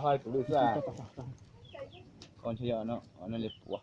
Hais kuv lwm xwb. Koj ntshe yog no li puas.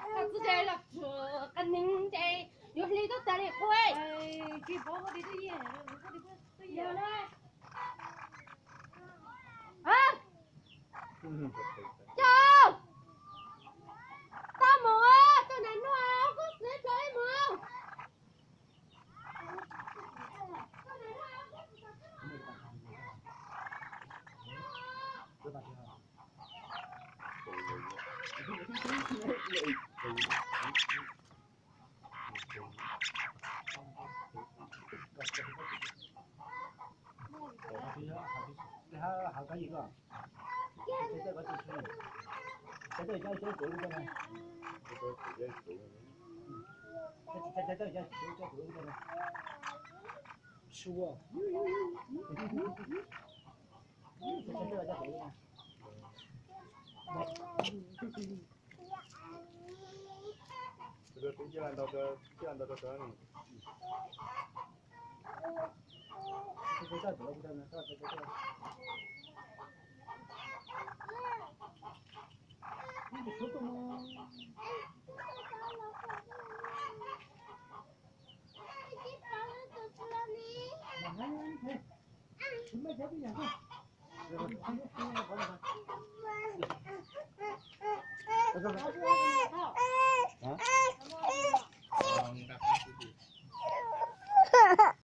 Qhov txwj ces los qhov neeg ces yuav hli tuaj tag li qhua. Cov, tau mus, tus nas nua kub xwb dua ib mus.